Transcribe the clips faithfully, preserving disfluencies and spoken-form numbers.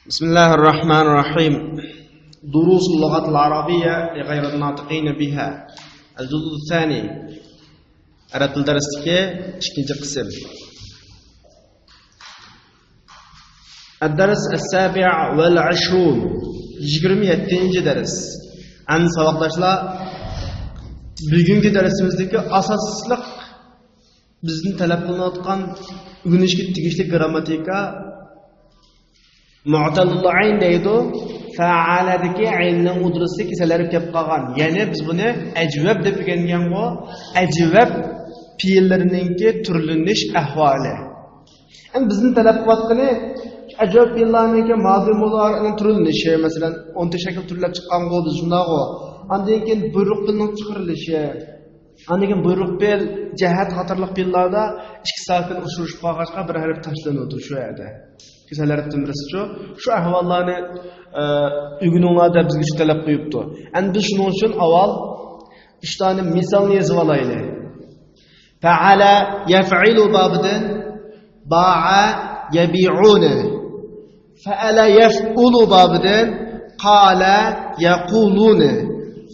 بسم الله الرحمن الرحيم. دروس اللغة العربية لغير الناطقين بها. الجزء الثاني. ئەرەب تىل دەرسلىكى ئىككىنچى قىسىم. الدرس السابع والعشرون. يىگىرمە يەتتىنچى دەرس. ئەمدى ساۋاقداشلار، بۈگۈنكى دەرسىمىزدىكى ئاساسلىق بىزدىن تەلەپ قىلىنىۋاتقان ئۆگىنىشكە تېگىشلىك گىرامماتىكا مۇئتەللۇل ئەين دەيدۇ. فەئەلەدىكى ئەيننىڭ مۇدرىسى كېسەل ھەرپ كەپ قالغان. يەنى بىز بۇنى ئەجۋەب دەپ ئۆگەنگەنغۇ. ئەجۋەب پېئىللىرىنىڭكى تۈرلىنىش ئەھۋالى. ئەمدى بىزدىن تەلەپ قىلىۋاتقىنى ئەجۋەب پېئىللارنىڭكى مازى مۇزارىئىنىڭ تۈرلىنىشى، مەسىلەن، ئون تۆت شەكىل تۈرلەپ چىققانغۇ بىز شۇنداقغۇ. ئاندىن كېيىن بۇيرۇق پېئىلنىڭ چىقىرىلىشى. ئاندىن كېيىن بۇيرۇق پېئىل، جەھەت قاتارلىق پېئىللاردا ئىككى ساكىن ئۇچرىشىپ قالغاچقا بىر ھەرپ تاشلىنىدۇ شۇ يەردە. كېسەل ھەرپتىن بىرسىچۇ؟ شۇ ئەھۋاللارنى، ئە، ئۆگىنىڭلار دەپ بىزگە شۇ تەلەپ قويۇپتۇ. ئەمدى بىز شۇنىڭ ئۈچۈن ئاۋۋال ئۈچ دانە مىسالنى يېزىۋالايلى. فەئەلە يەفئىلۇ بابىدىن باءە يەبىئۇنى. فەئەلە يەفئۇلۇ بابىدىن قالە يەقۇلۇنى.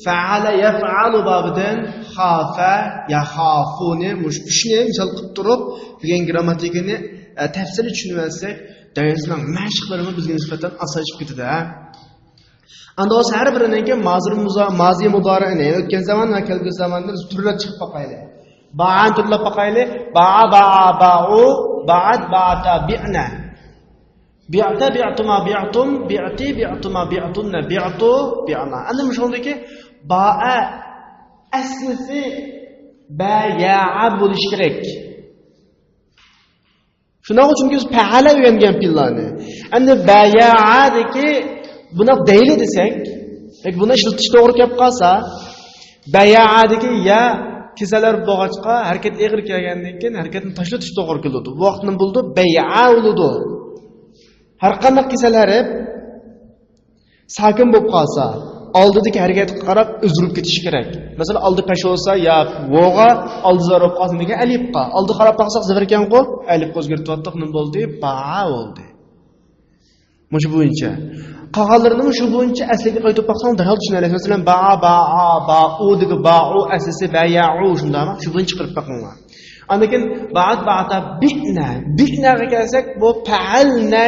فەئەلە يەفئەلۇ بابىدىن خافە يەخافۇنى. مۇشۇ ئۈچنى مىسال قىلىپ تۇرۇپ، بۈگۈن گىرامماتىكىنى، ئە، تەپسىلىي چۈشىنىۋەتسەك، دەرسنىڭ مەشىقلىرىمۇ بىزگە نىسبەتەن ئاسانلىشىپ كېتىدۇ، ھە؟ ئاندىن بولسا ھەر بىرىنىڭكى مازىر مۇزا-، مازى مۇدارىئىنى، ئۆتكەن زامان ۋە كەلگۈسى زاماننى بىز تۈرلەپ چىقىپ باقايلى. باءەنى تۈرلەپ باقايلى. باءە، باءا، باءۇ، باءەت، باءەتا، بىئنە. بىئتە، بىئتۇما، بىئتۇم، بىئتى، بىئتۇما، بىئتۇننە، بىئتۇ، بىئنا. ئەمدى مۇشۇندىكى باءە ئەسلىسى بەيەئە بولۇشى كېرەك. شۇنداق، چۈنكى بىز پەئەلە ئۆگەنگەن پېئىللارنى. ئەمدى بەيەئەدىكى بۇنداق دەيلى دېسەك، ياكى بۇنى ئىشلىتىش توغرا كەپ قالسا، بەيەئەدىكى يا كېسەل ھەرپ بولغاچقا، ھەرىكەت ئېغىر كەلگەندىن كېيىن ھەرىكەتنى تاشلىتىش توغرا كېلىدۇ. بۇ ۋاقىتتا نېمە بولىدۇ؟ بەيئە بولىدۇ. ھەر قانداق كېسەل ھەرپ ساكىن بولۇپ قالسا، ئالدىدىكى ھەرىكەتكە قاراپ ئۆزگىرىپ كېتىشى كېرەك. مەسىلەن، ئالدى پەش بولسا يا ۋوغا، ئالدى زىۋەر بولۇپ قالسا نېمىگە؟ ئەلىپقا. ئالدىغا قاراپ باقساق زىۋەر ئىكەنغۇ، ئەلىپقا ئۆزگەرتىۋاتتۇق، نېمە بولدى؟ باءە بولدى. مۇشۇ بويىچە. قالغانلىرىنىمۇ شۇ بويىچە ئەسلىگە قايتۇرۇپ باقساڭ دەرھال چۈشىنەلەيسىز. مەسىلەن، باءا، باءا، باءۇ دېگەن باءۇ ئەسلىسى بەيەئۇ، شۇنداقمۇ؟ شۇ بويىچە چىقىرىپ باقىڭلار. ئاندىن كېيىن باءەت، باءەتا، بىئنە. بىئنەگە كەلسەك، بۇ پەئەلنە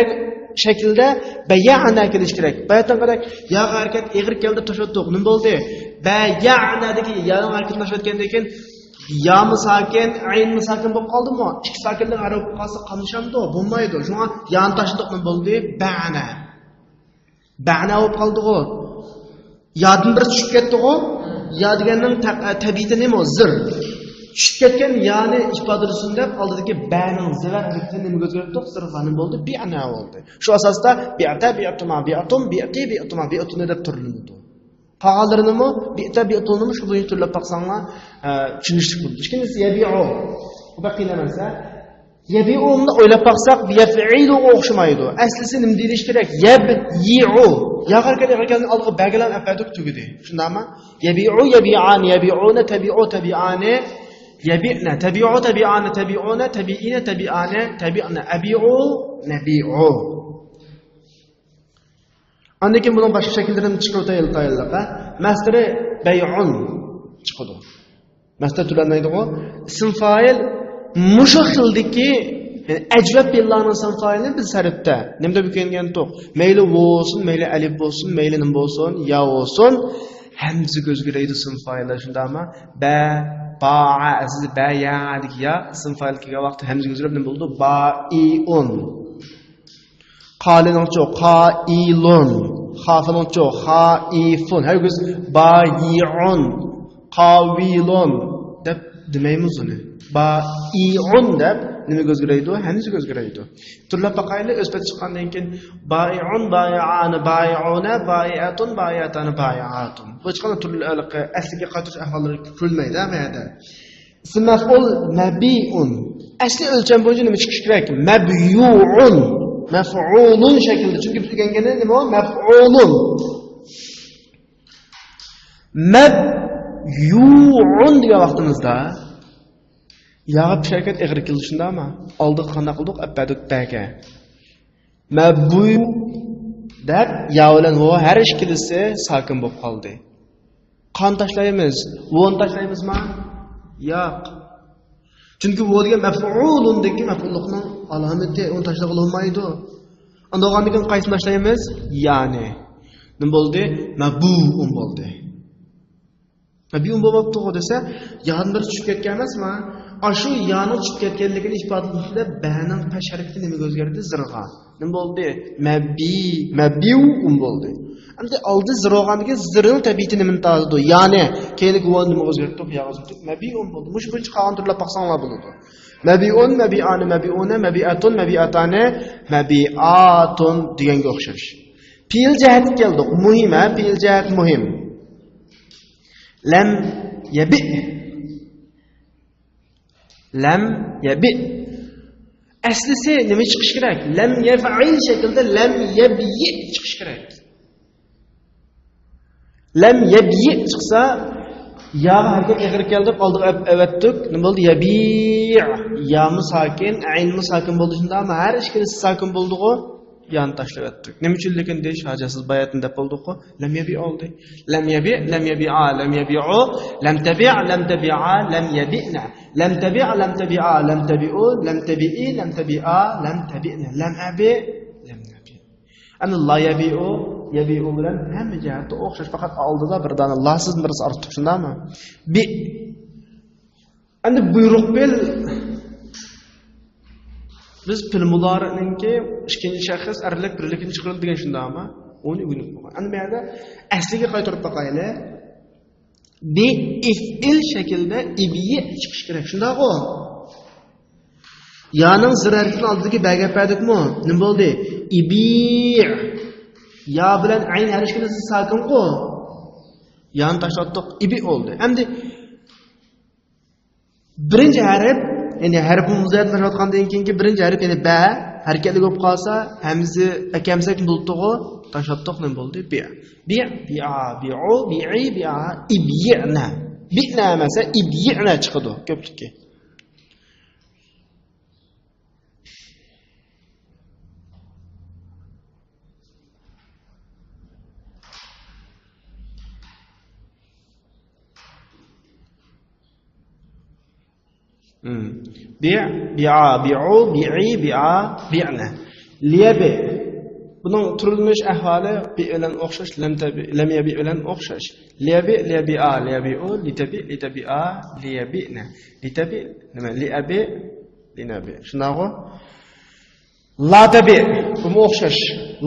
شەكلىدە بەيەئنە كېلىشى كېرەك. باياتىنقىدەك ياغا ھەرىكەت ئېغىر كەلدى، توشۇتتۇق. نېمە بولدى؟ بەيەئنەدىكى يانىڭ ھەرىكىتىنى توشۇتكەندىن كېيىن يامۇ ساكىن، ئەينمۇ ساكىن بولۇپ قالدىمۇ؟ ئىككى ساكىننىڭ ھەرپ بولۇپ قالسا قاملىشامدۇ؟ بولمايدۇ. شۇڭا يانى تاشلىدۇق. نېمە بولدى؟ بەئنە. بەئنە بولۇپ قالدىغۇ. يادىن بىر چۈشۈپ كەتتىغۇ. يا دېگەننىڭ تە-، تەبىئىتى نېمە؟ زىر. چۈشۈپ كەتكەن يانى ئىپادىلىسۇن دەپ، ئالدىدىكى بەنىڭ زىۋەر ھەرىكىتىنى نېمىگە ئۆزگەرتتۇق؟ زىرغا. نېمە بولدى؟ بىئنە بولدى. شۇ ئاساستا بىئتە، بىئتۇما، بىئتۇم، بىئتى، بىئتۇما، بىئتۇنى دەپ تۈرلىنىدۇ. قالغانلىرىنىمۇ بىئتە، بىئتۇنىمۇ شۇ بويىچە تۈرلەپ باقساڭلار، ئە، چۈشىنىشلىك بولىدۇ. ئىككىنچىسى يەبىئۇ. بۇ بەك قىيىن ئەمەس، ھە؟ يەبىئۇنى ئويلاپ باقساق، يەفئىلۇغا ئوخشىمايدۇ. ئەسلىسى نېمە دېيىلىشى كېرەك؟ يەبيىئۇ. ياغا ھەرىكەت ئېغىر كەلگەن ئالدىغا بەگىلەن ئەپەدۇك تۈگىدى. شۇنداقمۇ؟ يەبىئۇ، يەبىئانى، يەبىئۇنە، تەبىئۇ، تەبىئانى، يەبىئنە، تەبىئۇ، تەبىئانە، تەبىئۇنە، تەبىئىنە، تەبىئانى، تەبىئنە، ئەبىئۇ، نەبىئۇ. ئاندىن كېيىن بۇنىڭ باشقا شەكىللىرىنى چىقىرىپ ئۆتەيلى، تايىنلىق، ھە؟ مەسدىرى بەيئۇن چىقىدۇ. مەسدەر تۈرلەنمەيدىغۇ. ئىسىم فائىل مۇشۇ خىلدىكى، يەنى ئەجۋەب پېئىللارنىڭ ئىسىم فائىلىنى بىز ھەرپتە نېمە دەپ ئۆگەنگەنتۇق؟ مەيلى ۋاۋ بولسۇن، مەيلى ئەلىپ بولسۇن، مەيلى نېمە بولسۇن، يا بولسۇن، ھەمزىگە ئۆزگىرەيدۇ ئىسىم فائىللار، شۇنداقمۇ؟ بە، با، ئە، ئەسلىدە بە، يا دېگەن يا ئىسىم فائىل كەلگەن ۋاقىتتا ھەمزىگە ئۆزگىرىپ نېمە بولىدۇ؟ بائىئۇن. قالىنىڭچۇ؟ قائىلۇن. خافىنىڭچۇ؟ خائىفۇن. ھەرگىز بائىئۇن، قاۋىلۇن دەپ دېمەيمىز ئۇنى. بائىئۇن دەپ نېمىگە ئۆزگىرەيدۇ؟ ھەمزىگە ئۆزگىرەيدۇ. تۈرلەپ باقايلى، ئۆز پېتى چىققاندىن كېيىن، بائىئۇن، بائىئانى، بائىئۇنە، بائىئەتۇن، بائىئەتانى، بائىئاتۇن. بۇ چىققان تۈرلە-، ئەسلىگە قايتۇرۇش ئەھۋاللىرى كۆرۈلمەيدۇ ھەممە يەردە. ئىسىم مەفئۇل مەبىئۇن. ئەسلى ئۆلچەم بويىچە نېمە چىقىشى كېرەك؟ مەبيۇئۇن. مەفئۇلۇن شەكلىدە. چۈنكى بىز ئۆگەنگەندە نېمە ئۇ؟ مەفئۇلۇن. مەبيۇئۇن دېگەن ۋاقتىمىزدا ياغا پېش ھەرىكەت ئېغىر كېلىدۇ، شۇنداقمۇ؟ ئالدىغا قانداق قىلدۇق؟ ئەپەدۇك بەگە. مەبۇ-، دەپ، يا بىلەن ۋاۋ ھەر ئىككىلىسى ساكىن بولۇپ قالدى. قانى تاشلايمىز؟ ۋونى تاشلايمىزما؟ ياق. چۈنكى ۋو دېگەن مەپئۇلۇندىكى مەپئۇللۇقنىڭ ئالامىتى، ئۇنى تاشلىغىلى بولمايدۇ. ئاندىن بولغاندىن كېيىن قايسىنى تاشلايمىز؟ يانى. نېمە بولدى؟ مەبۇئۇن بولدى. مەبىئۇن بولماپتۇغۇ دېسە، يادىن بىر چۈشۈپ كەتكەن ئەمەسما؟ ئاشۇ يانىڭ چۈشۈپ كەتكەنلىكىنى ئىپادىلىشىدە بەنىڭ پەش ھەرىكىتى نېمىگە ئۆزگەردى؟ زىرغا. نېمە بولدى؟ مەبى، مەبىئۇن بولدى. ئەمدى ئالدى زىر بولغاندىن كېيىن زىرنىڭ تەبىئىتى نېمىنى تازىدۇ؟ يانى. كەينىدىكى ۋونى نېمىگە ئۆزگەرتتۇق؟ ياغا ئۆزگەرتتۇق. مەبىئۇن بولدى. مۇشۇ بويىچە قالغان تۈرلەپ باقساڭلار بولىدۇ. مەبىئۇن، مەبىئانى، مەبىئۇنە، مەبىئەتۇن، مەبىئاتانى، مەبىئاتۇن دېگەنگە ئوخشاش. پېئىل جەھەتكە كەلدۇق. مۇھىم، ھە؟ پېئىل جەھەت مۇھىم. لەم يەبىئ. لەم يەبىئ. ئەسلىسى نېمە چىقىشى كېرەك؟ لەم يەفئىل شەكلىدە لەم يەبيىئ چىقىشى كېرەك. لەم يەبيىئ چىقسا، ياغا ھەرىكەت ئېغىر كەلدى، ئالدىغا ئەپ-، ئەۋەتتۇق. نېمە بولدى؟ يەبىئ. يامۇ ساكىن، ئەينمۇ ساكىن بولدى شۇنداقمۇ؟ ھەر ئىككىلىسى ساكىن بولدىغۇ. يانى تاشلاۋەتتۇق. نېمە ئۈچۈنلىكىنى دېيىش ھاجەتسىز، باياتىن دەپ بولدۇققۇ. لەم يەبىئ بولدى. لەم يەبىئ، لەم يەبىئا، لەم يەبىئۇ، لەم تەبىئ، لەم تەبىئا، لەم يەبىئنە. لەم تەبىئ، لەم تەبىئا، لەم تەبىئۇ، لەم تەبىئى، لەم تەبىئا، لەم تەبىئنە. لەم ئەبىئ، لەم نەبىئ. ئەمدى لا يەبىئۇ، يەبىئۇ بىلەن ھەممە جەھەتتە ئوخشاش، پەقەت ئالدىدا بىر دانە لاسىز بىرسى ئارتۇق، شۇنداقمۇ؟ بىئ. ئەمدى بۇيرۇق پېئىل. بىز پېئىل مۇدارىئنىڭكى ئىككىنچى شەخس ئەرلىك بىرلىكىنى چىقىرىدۇ دېگەن شۇنداقمۇ؟ ئۇنى ئۆگىنىپ بولغان. ئەمدى بۇ يەردە ئەسلىگە قايتۇرۇپ باقايلى. بى ئىفئىل شەكلىدە ئىبيىئ چىقىشى كېرەك. شۇنداقغۇ؟ يانىڭ زىر ھەرىكىتىنىڭ ئالدىدىكى بەگە ئەپ بەردۇقمۇ؟ نېمە بولدى؟ ئىبيىئ. يا بىلەن ئەين ھەر ئىككىلىسى ساكىنغۇ؟ يانى تاشلاتتۇق. ئىبيىئ بولدى. ئەمدى بىرىنچى ھەرپ، يەنى ھەرپى مۇزايەت تاشلاتقاندىن كېيىنكى بىرىنچى ھەرپ، يەنى بە ھەرىكەتلىك بولۇپ قالسا، ھەمزە ئەكەمسەك بولۇپتۇغۇ، تاشلاتتۇق، نېمە بولدى؟ بىئ. بىئ، بىئا، بىئۇ، بىئى، بىئا، ئىبيىئنە. بىئنە ئەمەس، ئىبيىئنە چىقىدۇ كۆپلۈككە. مم. بىئ، بىئا، بىئۇ، بىئى، بىئا، بىئنە. لىيەبىئ. بۇنىڭ تۈرلىنىش ئەھۋالى بىئ بىلەن ئوخشاش، لەم تەبىئ، لەم يەبىئ بىلەن ئوخشاش. لىيەبىئ، لىيەبىئا، لىيەبىئۇ، لىتەبىئ، لىتەبىئا، لىيەبىئنە. لىتەبىئ، نېمە؟ لىئەبىئ، لىنەبىئ. شۇنداقغۇ؟ لا تەبىئ، بۇمۇ ئوخشاش.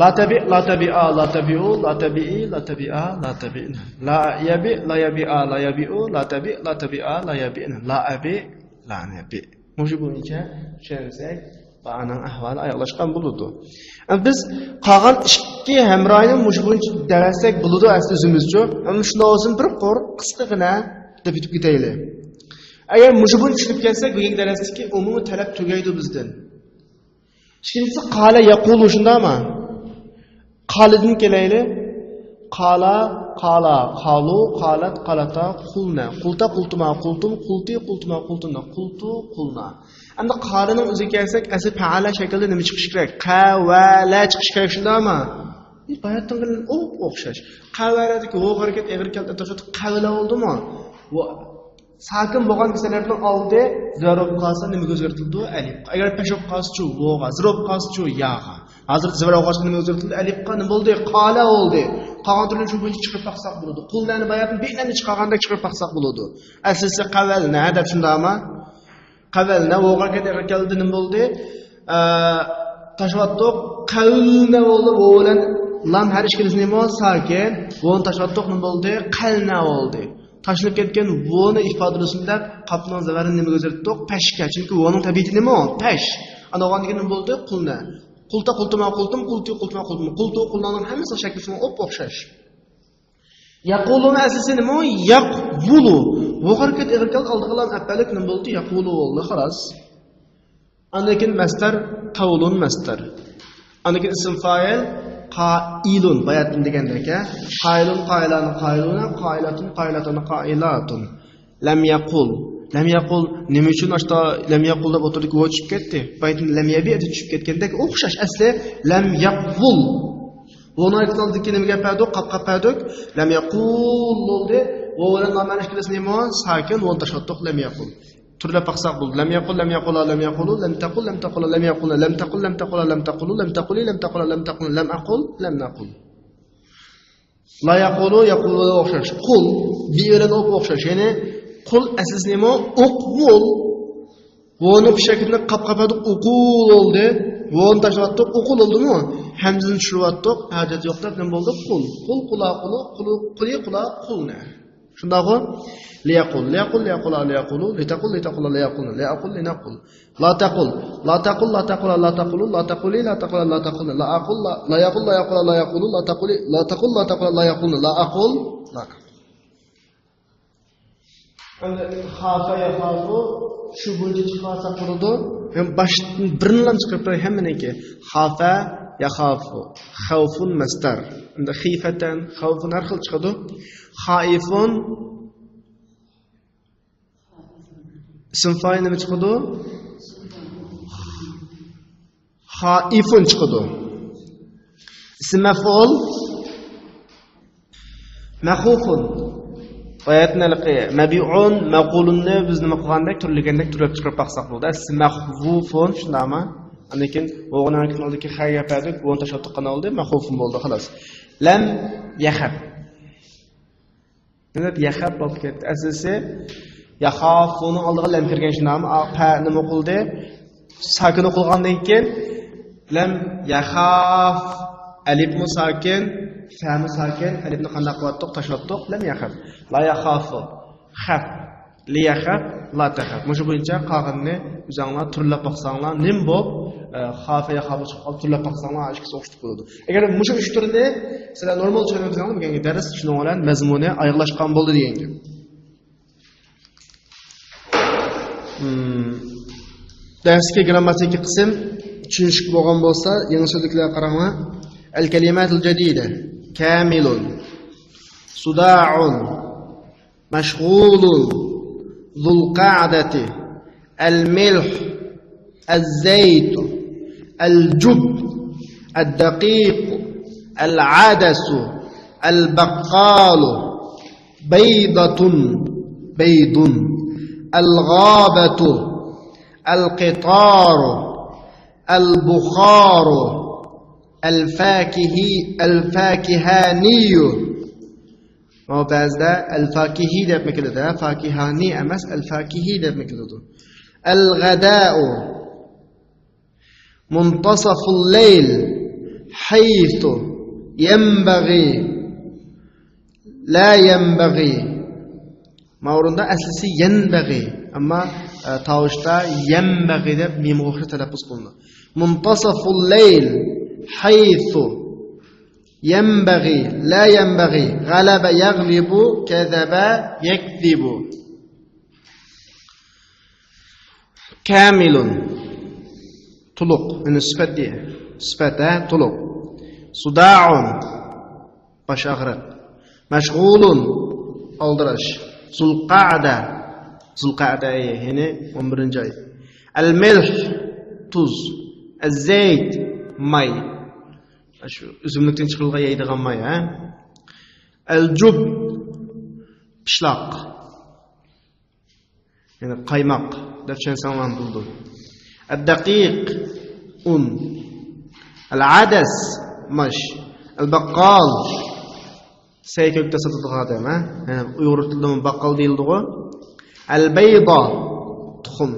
لا تەبىئ، لا تەبىئا، لا تەبىئۇ، لا تەبىئى، لا تەبىئا، لا تەبىئنە. لا يەبىئ، لا يەبىئا، لا يەبىئۇ، لا تەبىئ، لا تەبىئا، لا يەبىئنە. لا ئەبىئ، لا نەبىئ. مۇشۇ بويىچە چۈشەنسەك، بۇنىڭ ئەھۋالى ئاياغلاشقان بولىدۇ. ئەمما بىز قالغان ئىككى ھەمراھىنى مۇشۇ بويىچە دەۋەتسەك بولىدۇ، ئەسلى ئۆزىمىزچۇ. ئەمما شۇنداق بولسۇن، بىر قۇر قىسقىغىنە دەپ ئۆتۈپ كېتەيلى. ئەگەر مۇشۇ بويىچە چۈشىنىپ كەتسەك، بۈگۈنكى دەرستىكى ئومۇمىي تەلەپ تۈگەيدۇ بىزدىن. ئىككىنچىسى قالە يەقۇلۇ، شۇنداقمۇ؟ قالىدىن كېلەيلى. قالا، قالا، قالۇ، قالەت، قالەتا، قۇلنە، قۇلتا، قۇلتۇما، قۇلتۇم، قۇلتى، قۇلتۇما، قۇلتۇنە، قۇلتۇ، قۇلنا. ئەمدى قالىنىڭ ئۆزىگە كەلسەك، ئەسلى پەئەلە شەكلىدە نېمە چىقىشى كېرەك؟ قەۋەلە چىقىشى كېرەك، شۇنداقمۇ؟ باياتتىن ئوپئوخشاش. قەۋەلەدىكى ۋاۋ ھەرىكەت ئېغىر كەلدى، توشۇپ قەۋەلە بولدىمۇ؟ ساكىن بولغان كېسەل ھەرپنىڭ ئالدى زىبەر بولۇپ قالسا نېمىگە ئۆزگەرتىلىدۇ؟ ئەلىپقا. ئەگەر پەش بولۇپ قالسىچۇ؟ ۋوغا. زىر بولۇپ قالسىچۇ؟ ياغا. ھازىر زىبەر بولغاچقا نېمىگە ئۆزگەرتىلدى؟ ئەلىپقا. نېمە بولدى؟ قالە بولدى. قالغان تۈرلىرىنى شۇ بويىچە چىقىرىپ باقساق بولىدۇ. قۇلنەنى باياتىن بىئنەنى چىقارغاندەك چىقىرىپ باقساق بولىدۇ. ئەسلىسى قەۋەلنە دەپ شۇنداقما؟ قەۋەلنە، ۋوغا كەلدى، نېمە بولدى؟ ئە، تاشلاتتۇق. قەۋلنە بولدى. ۋو بىلەن لام ھەر ئىككىلىسى نېمە بولدى؟ ساكىن. ۋونى تاشلاتتۇق، نېمە بولدى؟ قەلنە بولدى. تاشلىنىپ كەتكەن ۋونى ئىپادىلىسۇن دەپ، قاپنىڭ زەۋەرىنى نېمىگە ئۆزگەرتتۇق؟ پەشكە. چۈنكى ۋونىڭ تەبىئىتى نېمە ئۇ؟ پەش. ئاندىن بولغاندىن كېيىن نېمە بولدى؟ قۇلنە. قۇلتا، قۇلتۇما، قۇلتۇم، قۇلتى، قۇلتۇما، قۇلتۇم. قۇلتۇ، قۇلنانىڭ ھەممىسىنىڭ شەكلى شۇنىڭغا ئوپئوخشاش. يەقۇلۇنىڭ ئەسلىسى نېمە ئۇ؟ يەقبۇلۇ. ۋو ھەرىكەت ئېغىر كەلدى، ئالدىغا لام ئەپ بەردۇق، نېمە بولدى؟ يەقۇلۇ بولدى، خالاس. ئاندىن كېيىن مەستەر، قەۋلۇن مەستەر. ئاندىن كېيىن ئىسىم فائىل، قائىلۇن، باياتىن دېگەندەك، ھە. قائىلۇن، قائىلانى، قائىلۇنە، قائىلاتۇن، قائىلاتانە، قائىلاتۇن. لەم يەقۇل. لەم يەقۇل، نېمە ئۈچۈن ئاشتا لەم يەقۇل دەپ ئوتتۇرىدىكى ۋو چۈشۈپ كەتتى؟ باياتىن لەم يەبىئ دەپ چۈشۈپ كەتكەندەك ئوخشاش. ئەسلى لەم يەقبۇل. ۋاۋنىڭ ھەرىكىتىنى ئالدىدىكى نېمىگە ئەپەردۇق؟ قاپقا ئەپەردۇق. لەم يەقۇل بولدى. ۋاۋ بىلەن لام ئەنىش كېلىسى نېمە؟ ساكىن. ۋاۋنى تاشلاتتۇق. لەم يەقۇل. تۈرلەپ باقساق بولدى. لەم يەقۇل، لەم يەقۇلا، لەم يەقۇلۇ، لەم تەقۇل، لەم تەقۇلا، لەم يەقۇلنا، لەم تەقۇل، لەم تەقۇلا، لەم تەقۇلۇ، لەم تەقۇلى، لەم تەقۇلا، لەم تەقۇلنە، لەم ئەقۇل، لەم نەقۇل. لا يەقۇلۇ، يەقۇلۇغا ئوخشاش. قۇل. بى بىلەن ئوق ئوخشاش. يەنى قۇل ئەسلىسى نېمە؟ ئوق، ۋول. ۋونىڭ پېشەكىدىن قاپقا ئەپەردۇق، ئوقۇل بولدى. ۋونى تاشلىۋەتتۇق، ئوقۇل بولدىمۇ؟ ھەمزىنى چۈشۈرۈۋەتتۇق، ھاجەت يوق دەپ نېمە بولدى؟ قۇل. قۇل، قۇلا، قۇلۇ، قۇلۇ، قۇلى، قۇلا، قۇلنە. شۇنداقغۇ؟ ليقل، ليقل، ليقلا، ليقولو، لتقل، لتقلا، ليقلن، لا أقل، لنقل. لا تقل، لا تقل، لا تقلا، لا تقولو، لا تقولي، لا تقلا، لا تقلن، لا أقل، لا، لا يقل، لا يقلا، لا يقولو، لا تقولي، لا تقل، لا تقلا، لا يقلن، لا أقل، لا. ئەمدى خافە يەخافۇ شۇ بويىچە چىقىۋالساق بولىدۇ. ھەم باشتىن بىرىنىلا چىقىرىپ بېرەي ھەممىنىڭكى. خافە يەخافۇ. خەۋفۇن مەستەر. ئەمدى خىفەتەن، خەۋفۇن ھەر خىل چىقىدۇ. خائىفۇن. ئىسىم فائىل نېمە چىقىدۇ؟ خائىفۇن چىقىدۇ. ئىسىم مەفئۇل مەخۇفۇن. باياتىن ھېلىقى مەبىئۇن، مەقۇلۇننى بىز نېمە قىلغاندەك، تۈرلىگەندەك تۈرلەپ چىقىرىپ باقساق بولدى. ئىسىم مەخۇفۇن، شۇنداقمۇ؟ ئاندىن كېيىن ۋاۋنىڭ ھەرىكىتىنى ئالدىكى خەگە ئەپەردۇق، ۋاۋنى تاشلاتتۇق، قانداق بولدى؟ مەخۇفۇن بولدى، خالاس. لەم يەخەپ. نېمە دەپ يەخەپ بولۇپ كەتتى؟ ئەسلىسى يەخافۇنىڭ ئالدىغا لەم كىرگەن شۇنداقمۇ؟ ئا، پە نېمە قىلدى؟ ساكىن قىلغاندىن كېيىن لەم يەخاف. ئەلىپمۇ ساكىن، فەمۇ ساكىن. ئەلىپنى قانداق قىلىۋەتتۇق؟ تاشلاپتۇق. لەم يەخەپ. لا يەخافۇ. خەپ. لىيەخەپ، لا تەخەپ. مۇشۇ بويىچە قالغىنىنى ئۆزۈڭلار تۈرلەپ باقساڭلار، نېمە بولۇپ، ئە، خافە يەخافۇ چىقىپ قالىدۇ، تۈرلەپ باقساڭلار، ئىككىسى ئوخشىتىپ بولىدۇ. ئەگەر مۇشۇ ئۈچ تۈرنى سىلەر نورمال چۈشەنمىسەڭلار، بۈگۈنكى دەرس شۇنىڭ بىلەن مەزمۇنى ئاياغلاشقان بولدى دېگەن گەپ. مم. دەرسكە گىرامماتىكا قىسىم چۈشىنىشلىك بولغان بولسا، يېڭى سۆزلۈكلەرگە قاراڭلار. الكلمات الجديدة. كامل. صداع. مشغول. ذو القعدة. الملح. الزيت. الجب. الدقيق. العدس. البقال. بيضة. بيض. الغابة. القطار. البخار. الفاكهي، الفاكهاني. مانا بەزىدە ئەلفاكىھى دەپمۇ كېلىدۇ، ھە، فاكىھانى ئەمەس، ئەلفاكىھى دەپمۇ كېلىدۇ. الغداء. منتصف الليل. حيث. ينبغي. لا ينبغي. مانا ئورۇندا ئەسلىسى يەنبەغى، ئەمما، ئە، تاۋۇشتا يەنبەغى دەپ مىمغا ئوخشاش تەلەپپۇز قىلىنىدۇ. منتصف الليل. حيث. ينبغي، لا ينبغي، غلب يغلب، كذب يكذب. كامل، تولۇق، يەنى سۈپەت دېگەن. سۈپەت، ھە، تولۇق. صداع، باش ئاغرىق. مشغول، ئالدىراش. ذو القعدة، ذو القعدة، يەنى ئون بىرىنچى ئاي. الملح، تۇز. الزيت، ماي. شۇ ئۈزۈملۈكتىن چىقىرىلغان يەيدىغان ماي، ھە؟ الجب، پىشلاق. يەنى قايماق دەپ چۈشەنسەڭلار بولىدۇ. الدقيق، ئۇن. العدس، ماش. البقال، سەي كۆكتە ساتىدىغان ئادەم، ھە؟ يەنى ئۇيغۇر تىلىدىمۇ باققال دېيىلىدىغۇ. البيضة، تۇخۇم.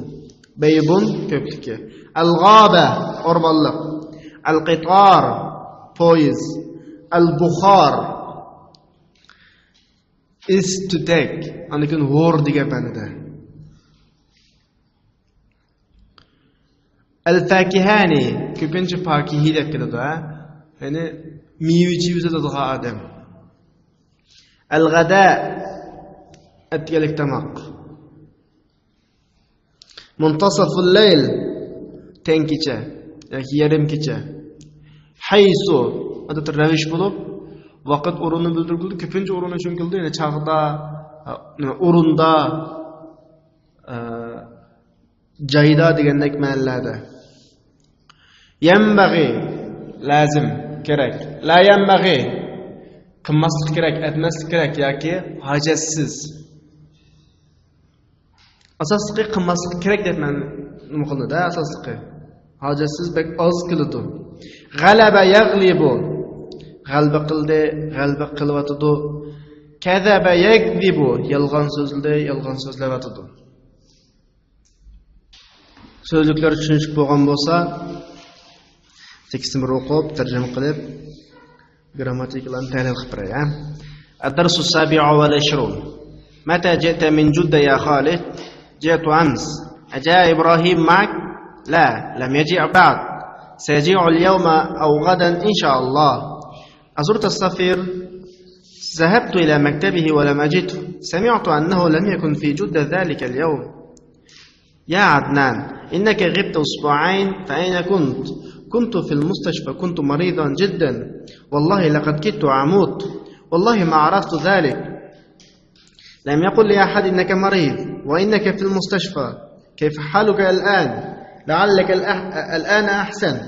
بيض، كۆپلۈكى. الغابة، ئورمانلىق. القطار، پويىز. البخار، ئىس، تۈتەك. ئاندىن كېيىن ھور دېگەن مەنىدە. الفاكهاني، كۆپىنچە پاكىھى دەپ كېلىدۇ، ھە؟ يەنى مېۋە-چېۋە ساتىدىغان ئادەم. الغداء، ئەتىگەنلىك تاماق. منتصف الليل، تەڭ كېچە ياكى يېرىم كېچە. حيث، ئادەتتە رەۋىش بولۇپ، ۋاقىت ئورۇننى بىلدۈرگىلى، كۆپىنچە ئورۇننى چۈشەندۈرگىلى، يەنى چاغدا، ئورۇندا، ئە، جايدا دېگەندەك مەنىلەردە. ينبغي، لازىم. كېرەك. لا ينبغي، قىلماسلىق كېرەك، ئەتمەسلىك كېرەك ياكى ھاجەتسىز. ئاساسلىقى قىلماسلىق كېرەك دەپ مەن نېمە قىلدى-دە، ئاساسلىقى. ھاجەتسىز بەك ئاز قىلىدۇ. غەلەبە يەغلىبۇ. غەلىبە قىلدى، غەلىبە قىلىۋاتىدۇ. كەزەبە يەكزىبۇ. يالغان سۆزلىدى، يالغان سۆزلەۋاتىدۇ. سۆزلۈكلەر چۈشىنىشلىك بولغان بولسا، تېكىستنى بىر ئوقۇپ، تەرجىمە قىلىپ، گرامماتىكىلارنى تەھلىل قىلىپ بېرەي، ھە؟ الدرس السابع والعشرون. متى جئت من جدة يا خالد؟ جئت أمس. أجاء إبراهيم معك؟ لا، لم يجئ بعد. سيجيء اليوم أو غدا إن شاء الله. أزرت السفير؟ ذهبت إلى مكتبه ولم أجده. سمعت أنه لم يكن في جدة ذلك اليوم. يا عدنان، إنك غبت أسبوعين، فأين كنت؟ كنت في المستشفى، كنت مريضا جدا، والله لقد كدت أموت، والله ما عرفت ذلك. لم يقل لي أحد إنك مريض وإنك في المستشفى. كيف حالك الآن؟ لعلك الأح-، الآن أحسن.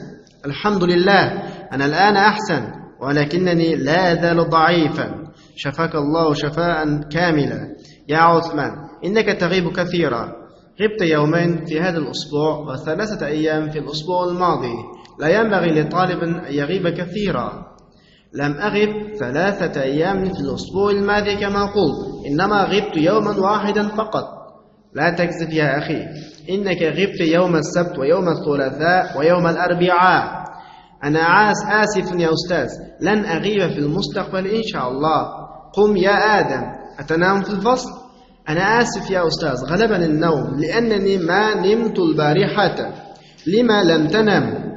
الحمد لله، أنا الآن أحسن، ولكنني لا أزال ضعيفا. شفاك الله شفاء كاملا. يا عثمان، إنك تغيب كثيرا. غبت يومين في هذا الأسبوع وثلاثة أيام في الأسبوع الماضي. لا ينبغي لطالب أن يغيب كثيرا. لم أغب ثلاثة أيام في الأسبوع الماضي كما قلت، إنما غبت يوما واحدا فقط. لا تكذب يا أخي، إنك غبت يوم السبت ويوم الثلاثاء ويوم الأربعاء. أنا آس-، آسف يا أستاذ، لن أغيب في المستقبل إن شاء الله. قم يا آدم، أتنام في الفصل؟ أنا آسف يا أستاذ، غلبني النوم لأنني ما نمت البارحة. لم لم تنم؟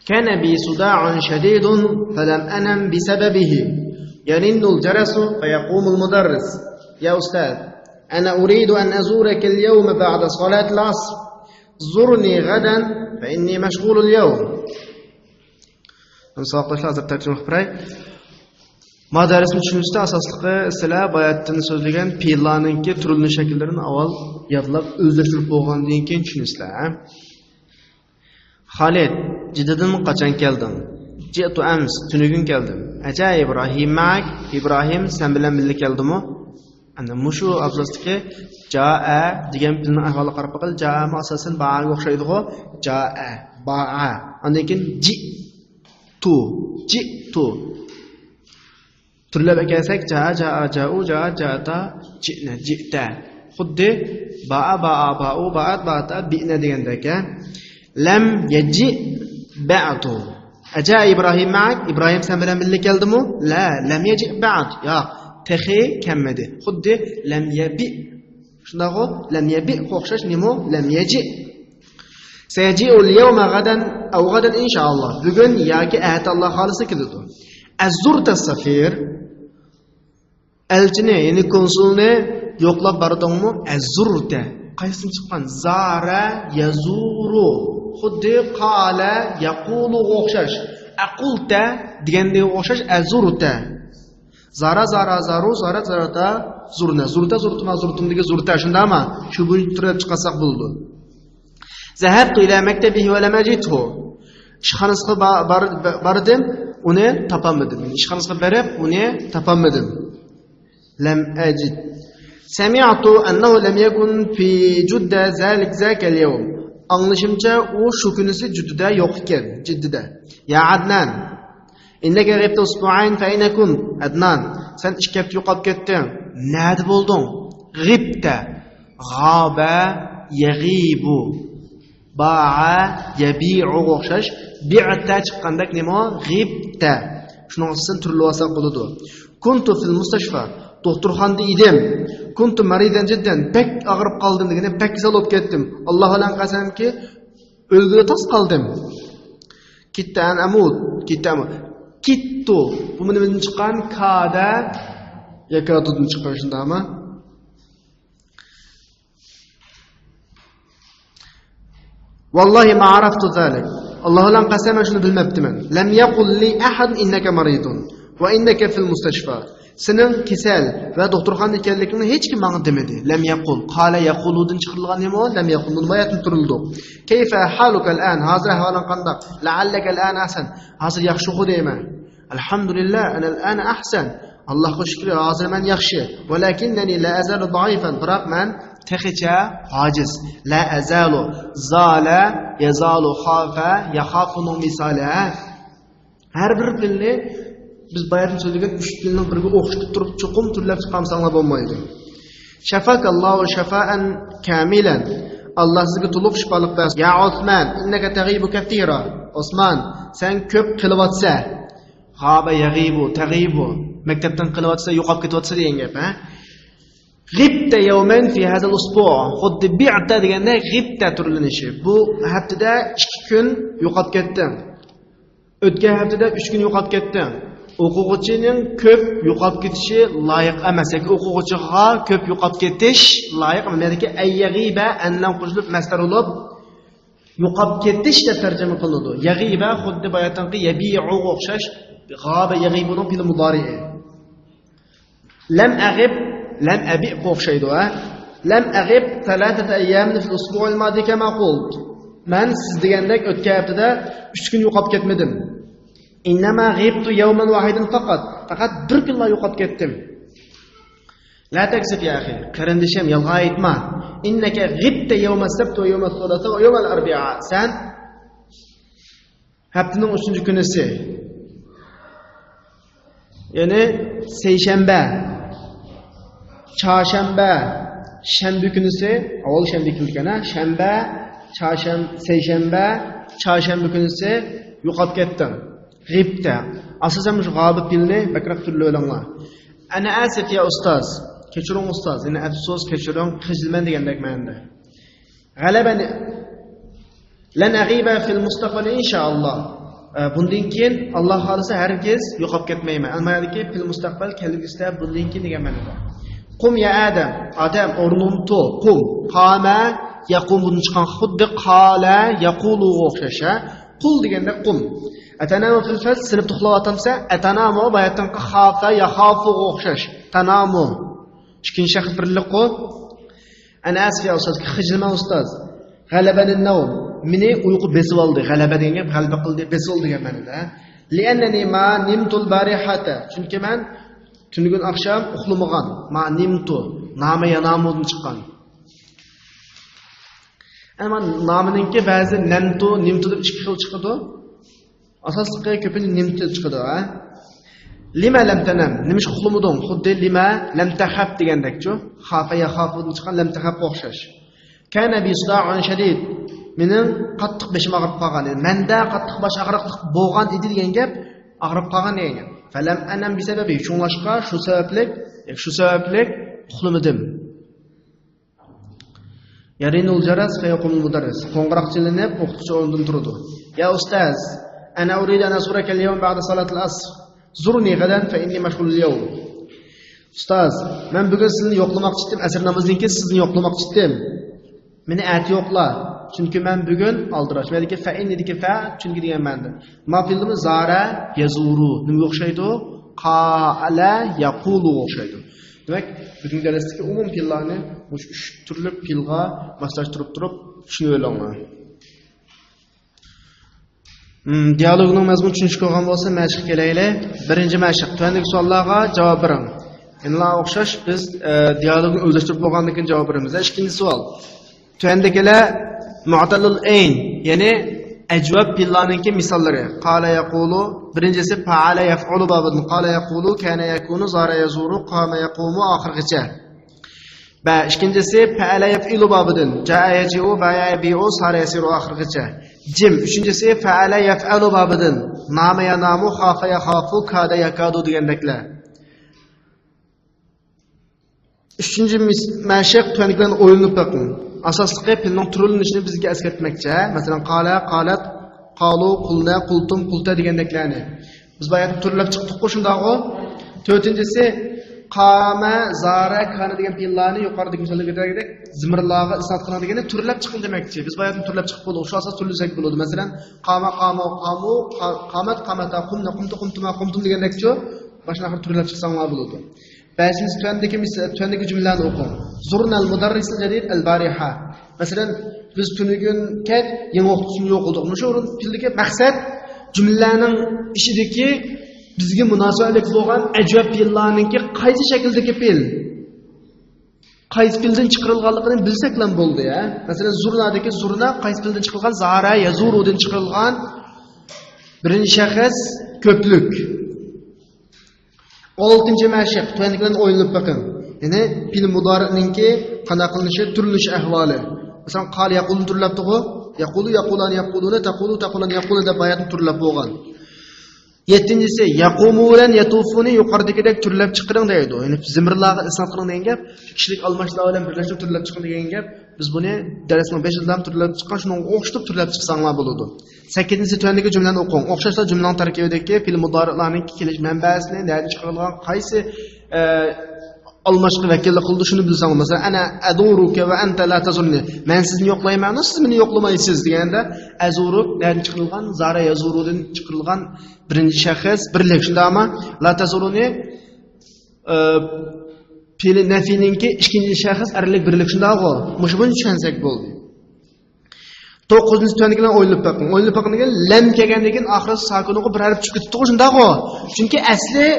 كان بي صداع شديد فلم أنم بسببه. يرن الجرس فيقوم المدرس. يا أستاذ، أنا أريد أن أزورك اليوم بعد صلاة العصر. زرني غدا فإني مشغول اليوم. ساۋاقداشلار، ھازىر تەرجىمە قىلىپ بېرەي. ما دەرسنى چۈشىنىشتە ئاساسلىقى سىلەر باياتىن سۆزلىگەن پېئىللارنىڭكى تۈرلىنىش شەكىللىرىنى ئاۋۋال يادلاپ، ئۆزلەشتۈرۈپ بولغاندىن كېيىن چۈشىنىسىلەر، ھە؟ خالىد، جىددىدىن قاچان كەلدىڭ؟ جئت أمس، تۈنۈگۈن كەلدىم. أجاء إبراهيم معك؟ ئىبراھىم سەن بىلەن بىللە كەلدىمۇ؟ ئەنە مۇشۇ ئابزاستىكى جائە دېگەن پېئىلنىڭ ئەھۋالىغا قاراپ باقىلى. جائەمۇ ئاساسەن باغاغا ئوخشايدىغۇ. جائە، باغا. ئاندىن كېيىن جىئتۇ، جىئتۇ. تۈرلەپ ئەكەلسەك، جائە، جائا، جائۇ، جائات، جائاتا، جىئنە، جىئتە. خۇددى بائە، بائا، بائۇ، بائات، بائاتا، بىئنە دېگەندەك، ھە. لم يجئ بعد. أجاء إبراهيم معك؟ ئىبراھىم سەن بىلەن بىللە كەلدىمۇ؟ لا، لم يجئ بعد. ياق، تېخى كەلمىدى. خۇددى لم يبئ. شۇنداقغۇ؟ لم يبئغا ئوخشاش نېمە؟ لم يجئ. سيجيء اليوم غدا أو غدا إن شاء الله. بۈگۈن ياكى ئەتە ئاللا خالىسا كېلىدۇ. أزرت السفير؟ ئەلچىنى، يەنى كونسۇلنى يوقلاپ باردىڭمۇ؟ ئەزۇرتە. قايسىدىن چىققان؟ زارە، يەزۇرۇ. خۇددى قالە، يەقۇلۇغا ئوخشاش. ئەقۇلتە دېگەندىگە ئوخشاش، ئەزۇرتە. زارا، زارا، زارۇ، زارەت، زارەتا، زۇرنە. زۇرتە، زۇرتما، زۇرتۇمدىكى زۇرتە. شۇنداقما؟ شۇ بويىچە تۈرلەپ چىقارساق بولىدۇ. ذهبت إلى مكتبه ولم أجده. ئىشخانىسىغا با-، بار-، باردىم، ئۇنى تاپالمىدىم. يەنى ئىشخانىسىغا بېرىپ، ئۇنى تاپالمىدىم. لم أجد. سمعت أنه لم يكن في جدة ذلك، ذاك اليوم. ئاڭلىشىمچە، ئۇ شۇ كۈنىسى جۈددىدە يوق ئىكەن، جىددىدە. يا عدنان، إنك غبت أسبوعين، فأين كنت؟ ئەدنان، سەن ئىككى ھەپتە يوقاپ كەتتىڭ. نەدە بولدۇڭ؟ غبت. غاب، يغيب. باع، يبيعغا ئوخشاش. بئت چىققاندەك نېمە؟ غبت. شۇنىڭ ئۈستىدىن تۈرلىۋالساق بولىدۇ. كنت في المستشفى. دوختۇرخانىدا ئىدىم. كنت مريضا جدا. بەك ئاغرىپ قالدىم دېگىنى، بەك كېسەل بولۇپ كەتتىم. ئاللا بىلەن قەسەمكى، ئۆلگىلى تاس قالدىم. كدت أن أموت. كدت أن أموت. كدت. بۇمۇ نېمىدىن چىققان؟ كاد يكاددىن چىققان، شۇنداقمۇ؟ والله ما عرفت ذلك. ئاللا بىلەن قەسەم، مەن شۇنى بىلمەپتىمەن. لم يقل لي أحد إنك مريض وإنك في المستشفى. سېنىڭ كېسەل ۋە دوختۇرخانىدا ئىكەنلىكىڭنى ھېچكىم ماڭا دېمىدى. لەم يەقۇل. قالە يەقۇلۇدىن چىقىرىلغان نېمە ئۇ؟ لەم يەقۇل. بۇنى باياتىن تۇرۇلدۇق. كەيفە ھالۇكە ئەلئان؟ ھازىر ئەھۋالىڭ قانداق؟ لەئەللەكە ئەلئان ئەھسەن. ھازىر ياخشىغۇ دەيمەن. ئەلھەمدۇلىللا، ئەنە ئەلئان ئەھسەن. ئاللاھقا شۈكرى، ھازىر مەن ياخشى. ۋەلەكىننەنى لا ئەزالۇ زەئىفەن. بىراق مەن تېخىچە ئاجىز. لا ئەزالۇ. زالە، يەزالۇ، خافە، يەخافۇنىڭ مىسالى، ھە؟ ھەر بىر پېئىلنى بىز باياتىن سۆزلىگەن ئۈچ پېئىلنىڭ بىرىگە ئوخشىتىپ تۇرۇپ چوقۇم تۈرلەپ چىقارمىساڭلار بولمايدۇ. شەفاكەللاھۇ شىفائەن كامىلەن. ئاللا سىزگە تولۇق شىپالىق بەرسۇن. يا ئوسمان، ئىننەكە تەغىبۇ كەسىرا. ئوسمان، سەن كۆپ قېلىۋاتىسەن. غابە يەغىبۇ، تەغىبۇ. مەكتەپتىن قېلىۋاتىسەن، يوقاپ كېتىۋاتىسەن دېگەن گەپ، ھە؟ غىبتە يەۋمەن فى ھازەل ئۇسبۇ. خۇددى بىئتە دېگەندە غىبتە تۈرلىنىشى. بۇ ھەپتىدە ئىككى كۈن يوقاپ كەتتىڭ. ئۆتكەن ھەپتىدە ئۈچ كۈن يوقاپ كەتتىڭ. ئوقۇغۇچىنىڭ كۆپ يوقاپ كېتىشى لايىق ئەمەس. ياكى ئوقۇغۇچىغا كۆپ يوقاپ كېتىش لايىق ئەمەس. يەنىكى ئەن يەغىبە، ئەن بىلەن قوشۇلۇپ مەسدەر بولۇپ، يوقاپ كېتىش دەپ تەرجىمە قىلىنىدۇ. يەغىبە خۇددى باياتىنقى يەبىئۇغا ئوخشاش، غابە يەغىبۇنىڭ پېئىلى مۇدارىئى. لەم ئەغىب، لەم ئەبىئغا ئوخشايدۇ، ھە؟ لەم ئەغىب سەلاسەتە ئەييامىن فىل ئۇسبۇئىل مادى كەما قۇلت. مەن سىز دېگەندەك ئۆتكەن ھەپتىدە ئۈچ كۈن يوقاپ كەتمىدىم. ئىننەما غىبتۇ يەۋمەن ۋاھىدەن فەقەت. پەقەت بىر كۈنلا يوقاپ كەتتىم. لا تەكزىب يا ئەخى. قېرىندىشىم، يالغان ئېيتما. ئىننەكە غىبتە يەۋمەس سەبتى ۋە يەۋمەس سۇلاسا ۋە يەۋمەل ئەربىئا. سەن ھەپتىنىڭ ئۈچىنچى كۈنىسى، يەنى سەيشەنبە، چارشەنبە، شەنبە كۈنىسى، ئاۋۋال شەنبە كېلىدىكەن، ھە؟ شەنبە، چارشەن-، سەيشەنبە، چارشەنبە كۈنىسى يوقاپ كەتتىڭ. غىبتە. ئاساسەن مۇشۇ غابە پېئىلنى بەكرەك تۈرلىۋېلىڭلار. ئەنە ئەسىف يا ئۇستاز. كەچۈرۈڭ ئۇستاز. يەنى ئەپسۇس، كەچۈرۈڭ، خىجىلمەن دېگەندەك مەنىدە. غەلەبەنى لەن ئەغىبە فىل مۇستەقبەل ئىنشائاللا. ئە، بۇندىن كېيىن ئاللا خالىسا ھەرگىز يوقاپ كەتمەيمەن. ئەلمايادىكى فىل مۇستەقبەل كەلگۈسىدە بۇندىن كېيىن دېگەن مەنىدە. قۇم يا ئادەم، ئادەم ئورنۇڭدىن تۇر، قۇم. قامە يەقۇمۇدىن چىققان خۇددى قالە يەقۇلۇغا ئوخشاش، ھە؟ قۇل دېگەندە قۇم. ئەتەنامۇ فىل فەس، سىنىپتا ئۇخلاۋاتامسەن؟ ئەتەنامۇ باياتىنقى خافە يەخافۇغا ئوخشاش. تەنامۇ. ئىككىنچى شەخس بىرلىك قۇ. ئەنە ئەسىف يا ئۇستاز، خىجىلمەن ئۇستاز. غەلەبەنى نەۋم. مېنى ئۇيقۇ بېسىۋالدى. غەلەبە دېگەن گەپ غەلىبە قىلدى، بېسىۋالدى دېگەن مەنىدە. لىئەننەنى ما نىمتۇل بارىھەتە. چۈنكى مەن تۈنۈگۈن ئاخشام ئۇخلىمىغان. ما نىمتۇ. نامە يانامۇدىن چىققان. ئەمما نامىنىڭكى بەزى نەمتۇ، نىمتۇ دەپ ئىككى خىل چىقىدۇ. ئاساسلىقى كۆپىنچە نىمتۇ چىقىدۇ، ھە؟ لىمە لەم تەنەم، نېمىشقا ئۇخلىمىدىڭ؟ خۇددى لىمە لەم تەخەپ دېگەندەكچۇ. خافە يەخافۇدىن چىققان لەم تەخەپقا ئوخشاش. كان بى صداع شديد، مېنىڭ قاتتىق بېشىم ئاغرىپ قالغان. يەنى مەندە قاتتىق باش ئاغرىقلىق بولغان ئىدى دېگەن گەپ، ئاغرىپ قالغان دېگەن گەپ. فەلەم ئەنەم بىسەبەبى، شۇڭلاشقا شۇ سەۋەبلىك، شۇ سەۋەبلىك ئۇخلىمىدىم. يەرىنۇل جەرەس فەيەقۇمۇل مۇدەررىس. قوڭغۇراق چېلىنىپ، ئوقۇتقۇچى ئورنىدىن تۇرىدۇ. يا ئۇستاز، ئەنا ئۇرىدۇ ئەن ئەزۇرەكەل يەۋم بەئدە سالاتىل ئەسر. زۇرنى غەدەن فەئىننى مەشغۇلۇل يەۋم. ئۇستاز، مەن بۈگۈن سىزنى يوقلىماقچى ئىدىم، ئەسىر نامىزىدىن كېيىن سىزنى يوقلىماقچى ئىدىم. مېنى ئەتە يوقلا، چۈنكى مەن بۈگۈن ئالدىراش. مەندىكى فەئىننىدىكى فە، چۈنكى دېگەن مەنىدە. ما پېئىلىمىز زارە يەزۇرۇ. نېمىگە ئوخشايدۇ؟ قالە يەقۇلۇغا ئوخشايدۇ. دېمەك، بۈگۈنكى دەرستىكى ئومۇمىي پېئىللارنى مۇشۇ ئۈچ تۈرلۈك پېئىلغا ماسلاشتۇرۇپ تۇرۇپ چۈشىنىۋېلىڭلار. مم، دىئالوگنىڭ مەزمۇنى چۈشىنىشلىك بولغان بولسا، مەشىققە كېلەيلى. بىرىنچى مەشىق، تۆۋەندىكى سوئاللارغا جاۋاب بېرىڭ. ئىنلا ئوخشاش، بىز، ئە، دىئالوگنى ئۆزلەشتۈرۈپ بولغاندىن كېيىن جاۋاب بېرىمىز. ئىككىنچى سوئال. تۆۋەندىكىلەر مۇئتەللىل ئەين، يەنى ئەجۋاب پېئىللارنىڭكى مىساللىرى. قالە يەقۇلۇ، بىرىنچىسى پەئەلە يەفئۇلۇ بابىدىن، قالە يەقۇلۇ، كانە يەكۇنۇ، زارە يەزۇرۇ، قامە يەقۇمۇ ئاخىرغىچە. بە، ئىككىنچىسى پەئەلە يەفئىلۇ بابىدىن، جائە يەجىئۇ، بايە يەبىئۇ، سارە يەسىرۇ ئاخىرغىچە. جىم، ئۈچىنچىسى فەئەلە يەفئەلۇ بابىدىن، نامە يەنامۇ، خافە يەخافۇ، كادە يەكادۇ دېگەندەكلەر. ئۈچىنچى مىس-، مەشىق تۆۋەندىكىلەرنى ئويلىنىپ بېقىڭ. ئاساسلىقى پېئىلنىڭ تۈرلىنىشىنى بىزگە ئەسكەرتمەكچى. مەسىلەن، قالە، قالەت، قالۇ، قۇلنە، قۇلتۇم، قۇلتە دېگەندەكلەرنى. بىز بايا تۈرلەپ چىقتۇققۇ، شۇنداقغۇ؟ تۆتىنچىسى، قامە، زارە، كانە دېگەن پېئىللارنى يۇقىرىدىكى مىسالدا كۆرسەتكەندەك زېمىنلارغا ئىسناد قىلىڭ دېگەندە تۈرلەپ چىقىڭ دېمەكچى. بىز بايا تۈرلەپ چىقىپ بولدۇق. شۇ ئاساستا تۈرلىسەك بولىدۇ. مەسىلەن، قامە، قامۇ، قامۇ، قا-، قامەت، قامەتا، قۇمنە، قۇمتۇ، قۇمتۇما، قۇمتۇم دېگەندەكچۇ؟ باشتىن ئاخىر تۈرلەپ چىقساڭلار بولىدۇ. بەشىنچى، تۆۋەندىكى مىس-، تۆۋەندىكى جۈملىلەرنى ئوقۇڭ. زرنا المدرس الجديد البارحة. مەسىلەن، بىز تۈنۈگۈن كەچ يېڭى ئوقۇتقۇچىنى يوقلىدۇق. مۇشۇ ئورۇن پېئىلدىكى مەقسەت جۈملىلەرنىڭ ئىچىدىكى بىزگە مۇناسىۋەتلىك بولغان ئەجۋەب پېئىللارنىڭكى قايسى شەكىلدىكى پېئىل؟ قايسى پېئىلدىن چىقىرىلغانلىقىنى بىلسەكلا بولدى، ھە؟ مەسىلەن، زۇرنادىكى زۇرنا قايسى پېئىلدىن چىقىرىلغان؟ زارە يەزۇرۇدىن چىقىرىلغان. بىرىنچى شەخس كۆپلۈك. ئالتىنچى مەشىق، تۆۋەندىكىلەرنى ئويلىنىپ بېقىڭ. يەنى پېئىل مۇدارىنىڭكى قانداق قىلىنىشى، تۈرلىنىش ئەھۋالى. مەسىلەن، قال يەقۇلنى تۈرلەپتىغۇ. يەقۇلۇ، يەقۇلان، يەقۇلۇنى، تەقۇلۇ، تەقۇلان، يەقۇلۇ دەپ باياتىن تۈرلەپ بولغان. يەتتىنچىسى، يەقۇمۇ بىلەن يەتۇفۇنى يۇقىرىدىكىدەك تۈرلەپ چىقىرىڭ دەيدۇ. يەنى زىمىرلارغا ئىسناد قىلىڭ دېگەن گەپ، كىشىلىك ئالماشلار بىلەن بىرلەشتۈرۈپ تۈرلەپ چىقىڭ دېگەن گەپ. بىز بۇنى دەرسنىڭ بېشىدا ھەم تۈرلەپ چىققان، شۇنىڭغا ئوخشىتىپ تۈرلەپ چىقساڭلار بولىدۇ. سەككىزىنچىسى، تۆۋەندىكى جۈملىلەرنى ئوقۇڭ. ئوخشاشلا جۈملىنىڭ تەركىبىدىكى پېئىل مۇدارىئلارنىڭ كېلىش مەنبەسىنى، نەدىن چىقىرىلغان، قايسى، ئە، ئالماشقا ۋەكىللىك قىلىدۇ، شۇنى بىلسەڭلار. مەسىلەن، ئەنە ئەزۇرۇكە ۋە ئەنتە لا تەزۇرنى. مەن سىزنى يوقلايمەن، سىز مېنى يوقلىمايسىز دېگەندە، ئەزۇرۇك نەدىن چىقىرىلغان؟ زارە يەزۇرۇدىن چىقىرىلغان بىرىنچى شەخس بىرلىك، شۇنداقمۇ؟ لا تەزۇرۇنى، ئە، پېئىلى نەفىنىڭكى ئىككىنچى شەخس ئەرلىك بىرلىك، شۇنداقغۇ؟ مۇشۇ بويىچە چۈشەنسەك بولدى. توققۇزىنچى، تۆۋەندىكىلەرنى ئويلىنىپ بېقىڭ. ئويلىنىپ بېقىڭ دېگەن، لەم كەلگەندىن كېيىن ئاخىرى ساكىنغا بىر ھەرپ چۈشۈپ كېتىپتىغۇ، شۇنداقغۇ؟ چۈنكى ئەسلى،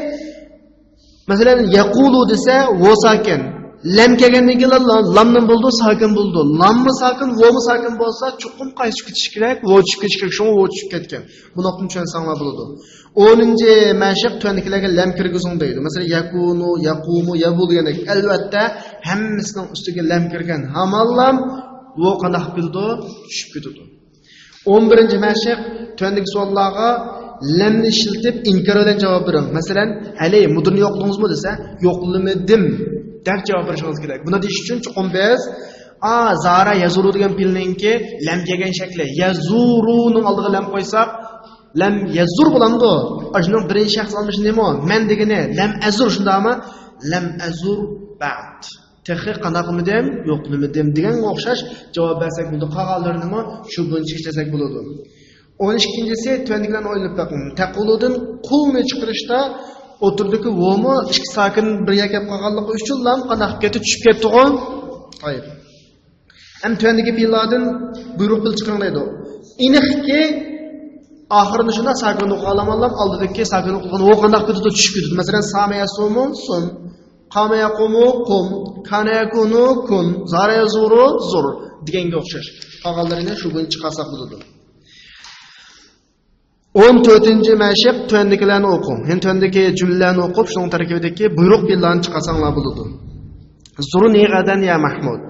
مەسىلەن، يەقۇلۇ دېسە، ۋو ساكىن. لەم كەلگەندىن كېيىن لام، لامنىڭ بولىدۇ، ساكىن بولىدۇ. لاممۇ ساكىن، ۋومۇ ساكىن بولسا، چوقۇم قايسى چۈشۈپ كېتىشى كېرەك؟ ۋو چۈشۈپ كېتىشى كېرەك، شۇڭا ۋو چۈشۈپ كەتكەن. بۇ نۇقتىنى چۈشەنسەڭلار بولىدۇ. ئونىنچى مەشىق، تۆۋەندىكىلەرگە لەم كىرگۈزۈڭ دەيدۇ. مەسىلەن، يەكۇنۇ، يەقۇمۇ، يەبۇ دېگەندەك. ئەلۋەتتە، ھەممىسىنىڭ ئۈستىگە لەم كىرگەن ھامان لام، ۋو قانداق قىلىپ كېتىدۇ؟ چۈشۈپ كېتىدۇ. ئون بىرىنچى مەشىق، تۆۋەندىكى سوئاللارغا لەمنى ئىشلىتىپ ئىنكار بىلەن جاۋاب بېرىڭ. مەسىلەن، ھەلى مۇدىرنى يوقلىدىڭىزمۇ دېسە، يوقلىمىدىم دەپ جاۋاب بېرىشىڭىز كېرەك. بۇنى دېيىش ئۈچۈن چوقۇم بىز، ئا، زارە يەزۇرۇ دېگەن پېئىلنىڭكى لەم كەلگەن شەكلى، يەزۇرۇنىڭ ئالدىغا لەم قويساق، لەم يەزۇر بولامدۇ؟ ئاشۇنىڭ بىرىنچى شەخس ئالمىشى نېمە؟ مەن دېگىنى لەم ئەزۇر، شۇنداقمۇ؟ لەم ئەزۇر بەئد. تېخى قانداق قىلمىدىم؟ يوقلىمىدىم دېگەنگە ئوخشاش جاۋاب بەرسەك بولىدۇ. قالغانلىرىنىمۇ شۇ بويىچە ئىشلىسەك بولىدۇ. ئون ئىككىنچىسى، تۆۋەندىكىلەرنى ئويلىنىپ بېقىڭ. تەقۇلۇدىن قۇلنى چىقىرىشتا ئوتتۇرىدىكى ۋومۇ ئىككى ساكىن بىر يەرگە كەپ قالغانلىقى ئۈچۈن لام قانداق كېتىپ چۈشۈپ كەتتىغۇ؟ ئەمدى تۆۋەندىكى پېئىللاردىن بۇيرۇق پېئىل چىقىرىڭ دەيدۇ. ئېنىقكى، ئاخىرىنى شۇنداق ساكىن ئوقۇغانلام، ئالدىدىكى ساكىن ئوقۇلغان ۋو قانداق كېتىدۇ؟ چۈشۈپ كېتىدۇ. مەسىلەن، سامە يەسۇمۇ سۇم، قامە يەقۇمۇ قۇم، كانە يەكۇنۇ كۇن، زارە يەزۇرۇ زۇر دېگەنگە ئوخشاش. قالغانلىرىنى شۇ بويىچە چىقارساق بولىدۇ. ئون تۆتىنچى مەشىق، تۆۋەندىكىلەرنى ئوقۇڭ. يەنى تۆۋەندىكى جۈملىلەرنى ئوقۇپ، شۇنىڭ تەركىبىدىكى بۇيرۇق پېئىللارنى چىقارساڭلار بولىدۇ. زۇرنى غەدەن يا مەھمۇد.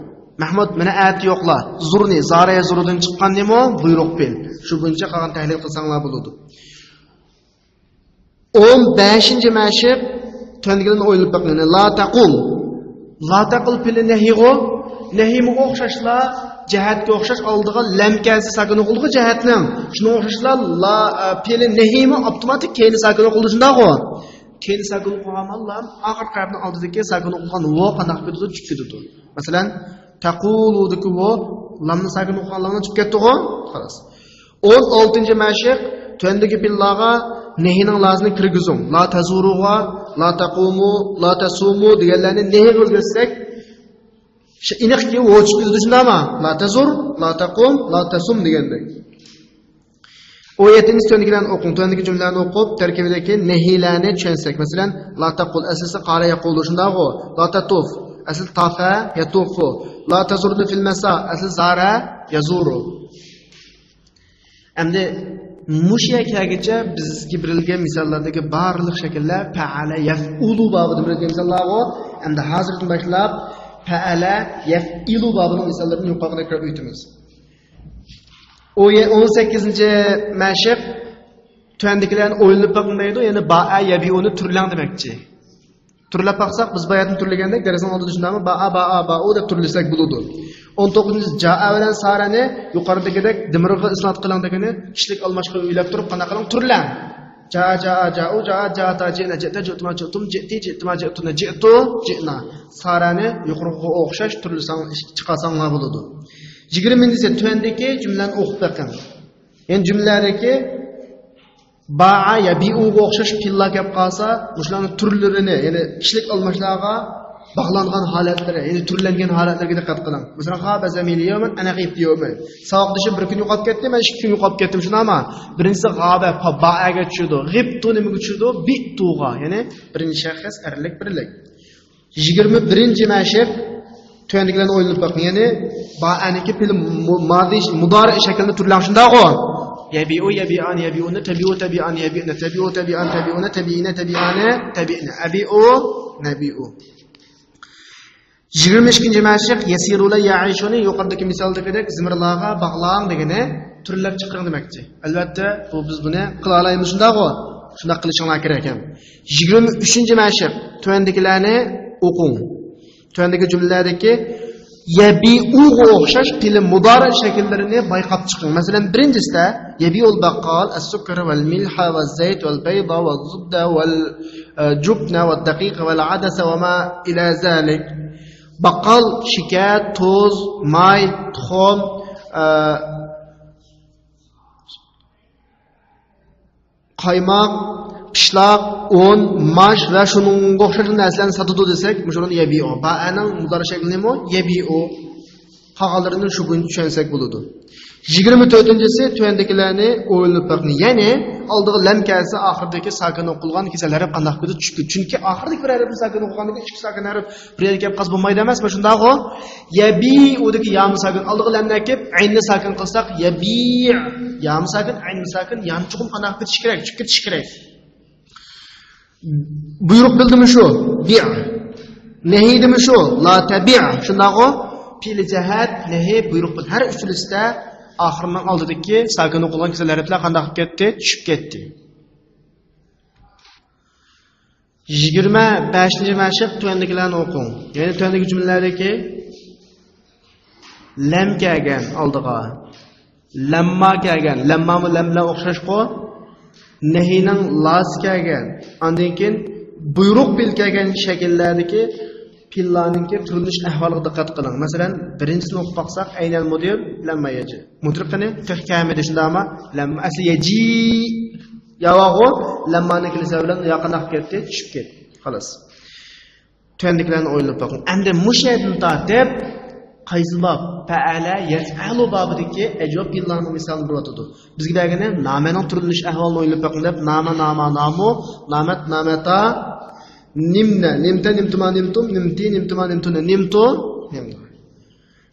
مەھمۇد، مېنى ئەتە يوقلا. زۇرنى، زارە يەزۇرۇدىن چىققان نېمە؟ بۇيرۇق پېئىل. شۇ بويىچە قالغان تەھلىل قىلساڭلار بولىدۇ. ئون بەشىنچى مەشىق، تۆۋەندىكىلەرنى ئويلىنىپ بېقىڭ. لا تەقۇل. لا تەقۇل پېئىلى نەھىيغۇ. نەھىيمۇ ئوخشاشلا، جەھەتكە ئوخشاش ئالدىغا لەم كەلسە ساكىن ئوقۇلىدۇ جەھەتنىڭ. شۇنىڭغا ئوخشاشلا لا، ئە، پېئىلى نەھىيمۇ ئاپتوماتىك كەينى ساكىن ئوقۇلىدۇ، شۇنداقغۇ؟ كەينى ساكىن ئوقۇلغان لام، ئاخىرقى ھەرپنىڭ ئالدىدىكى ساكىن ئوقۇلغان ۋو قانداق كېتىدۇ؟ چۈشۈپ كېتىدۇ. مەسىلەن، تەقۇلۇدىكى ۋو، لامنى ساكىن ئوقۇغانلىقىنى چۈشۈپ كەتتىغۇ؟ خالاس. ئون ئالتىنچى مەشىق، تۆۋەندىكى پېئىللارغا نەھىينىڭ لاسىنى كىرگۈزۈڭ. لا تەزۇرۇغا، لا تەقۇمۇ، لا تەسۇمۇ دېگەنلەرنى نەھىيغا ئۆزگەرتسەك، شۇ ئېنىقكى، ۋو چۈشۈپ كېتىدۇ، شۇنداقمۇ؟ لا تەزۇر، لا تەقۇم، لا تەسۇم دېگەندەك. ئون يەتتىنچى، تۆۋەندىكىلەرنى ئوقۇڭ. تۆۋەندىكى جۈملىلەرنى ئوقۇپ، تەركىبىدىكى نەھىيلەرنى چۈشەنسەك. مەسىلەن، لا تەقۇل، ئەسلىسى قالە يەقۇلۇ، شۇنداقغۇ؟ لا تەتۇف، ئەسلى تافە يەتۇفۇ. لا تەزۇرنى فىل مەسا، ئەسلى زارە يەزۇرۇ. ئەمدى مۇشۇ يەرگە كەلگىچە بىزگە بېرىلگەن مىساللاردىكى بارلىق شەكىللەر پەئەلە يەفئۇلۇ بابىدا بېرىلگەن مىساللارغۇ. ئەمدى ھازىردىن باشلاپ پەئەلە يەفئىلۇ بابىنىڭ مىساللىرىنى يۇقىرىقىدەك كۆرۈپ ئۆتىمىز. ئون سەككىزىنچى مەشىق، تۆۋەندىكىلەرنى ئويلىنىپ بېقىڭ دەيدۇ، يەنى بائە يەبىئۇنى تۈرلەڭ دېمەكچى. تۈرلەپ باقساق، بىز باياتىن تۈرلىگەندەك، دەرسنىڭ ئالدىدا شۇنداقمۇ؟ بائە، بائا، بائۇ دەپ تۈرلىسەك بولىدۇ. ئون توققۇزىنچى، جائە بىلەن سارەنى يۇقىرىدىكىدەك دىمىرغا ئىسناد قىلىڭ دېگىنى، كىشىلىك ئالماشقا ئۆيلەپ تۇرۇپ قانداق قىلىڭ؟ تۈرلەڭ. جائە، جائا، جائۇ، جائات، جائاتا، جىئنا، جىئتا، جىئتۇما، جىئتۇم، جىئتى، جىئتما، جىئتۇنا، جىئتۇ، جىئنا. سارەنى يۇقىرىقىغا ئوخشاش تۈرلىسەڭ، چىقارساڭلار بولىدۇ. يىگىرمىنچىسى، تۆۋەندىكى جۈملىلەرنى ئوقۇپ بېقىڭ. يەنى جۈملىلەردىكى باءە، يەبىئۇغا ئوخشاش پېئىللار كەپ قالسا، مۇشۇلارنىڭ تۈرلىرىنى، يەنى كىشىلىك ئالماشلارغا باغلانغان ھالەتلىرى، يەنى تۈرلەنگەن ھالەتلىرىگە دىققەت قىلىڭ. مەسىلەن، غابە زەمىلى يەۋمەن، ئەنە غىبتۇ يەۋمەن. ساۋاقدىشىم بىر كۈن يوقاپ كەتتى، مەن ئىككى كۈن يوقاپ كەتتىم، شۇنداقمۇ؟ بىرىنچىسى غابە، پا-، بائەگە چۈشىدۇ. غىبتۇ نېمىگە چۈشىدۇ؟ بىئتۇغا، يەنى بىرىنچى شەخس ئەرلىك بىرلىك. يىگىرمە بىرىنچى مەشىق، تۆۋەندىكىلەرنى ئويلىنىپ بېقىڭ. يەنى بائەنىڭكى پېئىل مۇ-، مادى، مۇدارى شەكلىنى تۈرلەڭ، شۇنداقغۇ؟ يەبىئۇ، يەبىئان، يەبىئۇنە، تەبىئۇ، تەبىئان، يەبىئنە، تەبىئۇ، تەبىئان، تەبىئۇنە، تەبىئىنە، تەبىئانە، تەبىئنە، ئەبىئۇ، نەبىئۇ. يىگىرمە ئىككىنچى مەشىق، يەسىرۇ لا يەئىشۇنى يۇقىرىدىكى مىسالدىكىدەك زىمىرلارغا باغلاڭ دېگىنى تۈرلەپ چىقىرىڭ دېمەكچى. ئەلۋەتتە، بۇ بىز بۇنى قىلالايمىز، شۇنداقغۇ؟ شۇنداق قىلىشىڭلار كېرەك ھەم. يىگىرمە ئۈچىنچى مەشىق، تۆۋەندىكىلەرنى ئوقۇڭ. تۆۋەندىكى جۈملىلەردىكى يەبىئۇغا ئوخشاش پېئىل مۇدارى شەكىللىرىنى بايقاپ چىقىڭ. مەسىلەن، بىرىنچىسىدە، يەبىئۇل بەققال ئەسسۇككەرە ۋەل مىلھە ۋەز زەيت ۋەل بەيضا ۋەز زۇبدە ۋەل، ئە، جۇبنە ۋەد دەقىقە ۋەل ئەدەسە ۋە ما ئىلە زەلىك. باققال شېكەر، تۇز، ماي، تۇخۇم، ئە، قايماق، پىشلاق، ئۇن، ماش ۋە شۇنىڭغا ئوخشاش نەرسىلەرنى ساتىدۇ دېسەك، مۇشۇنى يەبىئۇ. بائەنىڭ مۇدارى شەكلىمۇ يەبىئۇ. قالغانلىرىنى شۇ بويىچە چۈشەنسەك بولىدۇ. يىگىرمە تۆتىنچىسى، تۆۋەندىكىلەرنى ئويلىنىپ بېقىڭ. يەنى ئالدىغا لەم كەلسە، ئاخىرىدىكى ساكىن ئوقۇلغان كېسەل ھەرپ قانداق كۆزى چۈشۈپ كېتىدۇ. چۈنكى ئاخىرىدىكى بىر ھەرپنى ساكىن ئوقۇغاندىن كېيىن ئىچكى ساكىن ھەرپ بىر يەرگە كەپ قالسا بولمايدۇ ئەمەسمۇ، شۇنداقغۇ؟ يەبىئۇدىكى يامۇ ساكىن، ئالدىغا لەمنى ئەكىپ، ئەيننى ساكىن قىلساق، يەبىئ. يامۇ ساكىن، ئەينمۇ ساكىن، يامۇ چوقۇم قانداق كېتىش كېرەك؟ چۈشۈپ كېتىش كېرەك. بۇيرۇق بىلدىمۇ شۇ؟ بىئ. نەھىدىمۇ شۇ؟ لا تەبىئ. شۇنداقغۇ؟ پېئىل جەھەت، نەھى، بۇيرۇق بىلدى. ھەر ئۈچىلىسىدە ئاخىرىنىڭ ئالدىدىكى ساكىن ئوقۇلغان كېسەل ھەرپلەر قانداق بولۇپ كەتتى؟ چۈشۈپ كەتتى. يىگىرمە بەشىنچى مەشىق، تۆۋەندىكىلەرنى ئوقۇڭ. يەنى تۆۋەندىكى جۈملىلەردىكى لەم كەلگەن ئالدىغا، لەمما كەلگەن، لەممامۇ لەم بىلەن ئوخشاشقۇ، نەھىنىڭ لاسى كەلگەن، ئاندىن كېيىن بۇيرۇق پېئىل كەلگەن شەكىللەردىكى پېئىللارنىڭكى تۈرلىنىش ئەھۋالىغا دىققەت قىلىڭ. مەسىلەن، بىرىنچىسىنى ئوقۇپ باقساق، ئەينەل مۇدىر، لەمما يەجى. مۇدىر قېنى؟ تېخى كەلمىدى، شۇنداقمۇ؟ لەمما ئەسلى يەجى ياۋاغۇ، لەممانىڭ كېلىشى بىلەن ياقىناق كەتتى، چۈشۈپ كەتتى. خالاس. تۆۋەندىكىلەرنى ئويلىنىپ بېقىڭ. ئەمدى مۇشۇ يەردىن تارتىپ، قايسى باب؟ پەئەلە، يەفئەلۇ بابىدىكى ئەجۋاب پېئىللارنىڭ مىسالىنى بېرىۋاتىدۇ. بىزگە بەرگىنى نامەنىڭ تۈرلىنىش ئەھۋالىنى ئويلىنىپ بېقىڭ دەپ، نامە، ناما، نامۇ، نامەت، نامەتا، نىمنە، نىمتە، نىمتىما، نىمتۇم، نىمتى، نىمتىما، نىمتۇنە، نىمتۇ، نىمتۇ.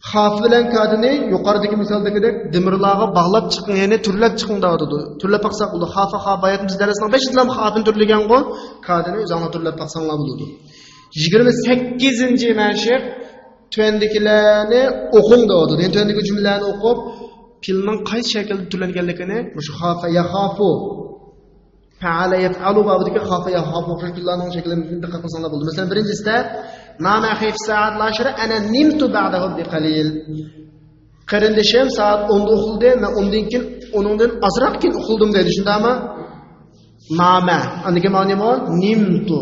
خاف بىلەن كادىنى يۇقىرىدىكى مىسالدىكىدەك دىمىرلارغا باغلاپ چىقىڭ، يەنى تۈرلەپ چىقىڭ دەۋاتىدۇ. تۈرلەپ باقساق بولىدۇ. خافا، خا، باياتىن بىز دەرسنىڭ بېشىدىلا خاپىنى تۈرلىگەنغۇ، كادىنى ئۆزۈڭلار تۈرلەپ باقساڭلار بولىدۇ. يىگىرمە سەككىزىنچى مەشىق، تۆۋەندىكىلەرنى ئوقۇڭ دەۋاتىدۇ. يەنى تۆۋەندىكى جۈملىلەرنى ئوقۇپ، پېئىلنىڭ قايسى شەكىلدە تۈرلەنگەنلىكىنى، مۇشۇ خافا، ياخافۇ، پەئەلە يەپئەلۇ بابىدىكى خافا، ياخافۇ ئوخشاش پېئىللارنىڭ شەكلىنى دىققەت قىلساڭلار بولىدۇ. مەسىلەن، بىرىنچىسىدە، نام ئەخى فى سائەت لاشىرە، ئەنە نىمتۇ بەئدەھۇ بىقەلىل. قېرىندىشىم سائەت ئوندا ئۇخلىدى، مەن ئۇندىن كېيىن، ئۇنىڭدىن ئازراق كېيىن ئۇخلىدىم دەيدۇ، شۇنداقمۇ؟ نامە. ئاندىن كېيىن مانا نېمە بولغان؟ نىمتۇ.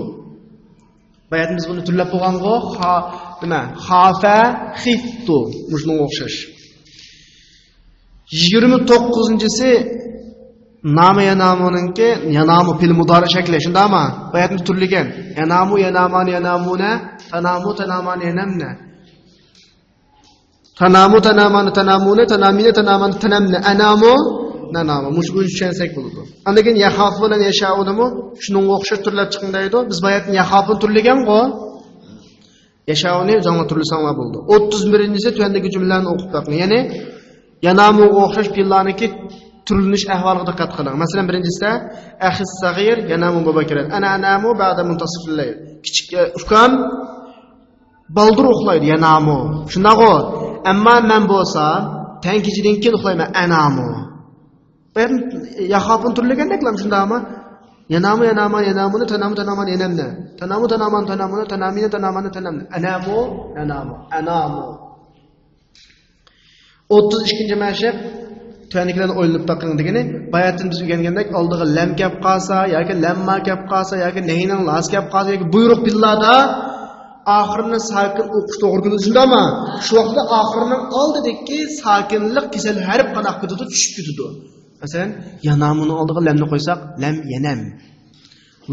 باياتىن بىز بۇنى تۈرلەپ بولغانغۇ، خا-، نېمە؟ خافە، خىفتۇ. مۇشۇنىڭغا ئوخشاش. يىگىرمە توققۇزىنچىسى نامە يانامۇنىڭكى، يانامۇ پېئىل مۇدارى شەكلى، شۇنداقمۇ؟ باياتىن تۈرلىگەن. يانامۇ، يانامان، يانامۇنە، تانامۇ، تانامان، يانامنە. تانامۇ، تانامانە، تانامۇنە، تانامىنە، تانامانە، تانامنە، ئەنامۇ، نانامۇ. مۇشۇ بويىچە چۈشەنسەك بولىدۇ. ئاندىن كېيىن يەخافۇ بىلەن يەشائۇنىمۇ شۇنىڭغا ئوخشاش تۈرلەپ چىقىڭ دەيدۇ. بىز باياتىن يەخافۇنى تۈرلىگەنغۇ. يەشائۇنى ئۆزۈڭلار تۈرلىسەڭلار بولىدۇ. ئوتتۇز بىرىنچىسى تۆۋەندىكى جۈملىلەرنى ئوقۇپ بېقىڭ. يەنى يانامۇغا ئوخشاش پېئىللارنىڭكى تۈرلىنىش ئەھۋالىغا دىققەت قىلىڭ. مەسىلەن، بىرىنچىسىدە، ئەخىس سەغىر يانامۇ مۇبەككەرەن. ئەنە ئەنامۇ بەئدە مۇنتەسىفىل لەيل. كىچىك، ئە، ئۇكام بالدۇر ئۇخلايدۇ، يانامۇ. شۇنداقغۇ؟ ئەمما مەن بولسا تەڭ كېچىدىن كېيىن ئۇخلايمەن، ئەنامۇ. بۇ يەردىن ياخاپۇن تۈرلىگەندەكلا شۇنداقمۇ؟ يانامۇ، يانامان، يانامۇنى، تانامۇ، تانامان، يانامنى. تانامۇ، تانامان، تانامۇنى، تانامىنى، تاناماننى، تانامنى. ئەنامۇ، نانامۇ، ئەنامۇ. ئوتتۇز ئىككىنچى مەشىق، تۆۋەندىكىلەرنى ئويلىنىپ بېقىڭ دېگىنى، باياتىن بىز ئۆگەنگەندەك، ئالدىغا لەم كەپ قالسا ياكى لەمما كەپ قالسا ياكى نەھىنىڭ لاسى كەپ قالسا ياكى بۇيرۇق پېئىللاردا ئاخىرىنى ساكىن ئوقۇش توغرا كېلىدۇ، شۇنداقمۇ؟ شۇ ۋاقىتتا ئاخىرىنىڭ ئالدىدىكى ساكىنلىق كېسەل ھەرپ قانداق كېتىدۇ؟ چۈشۈپ كېتىدۇ. مەسىلەن، يانامۇنىڭ ئالدىغا لەمنى قويساق، لەم يەنەم.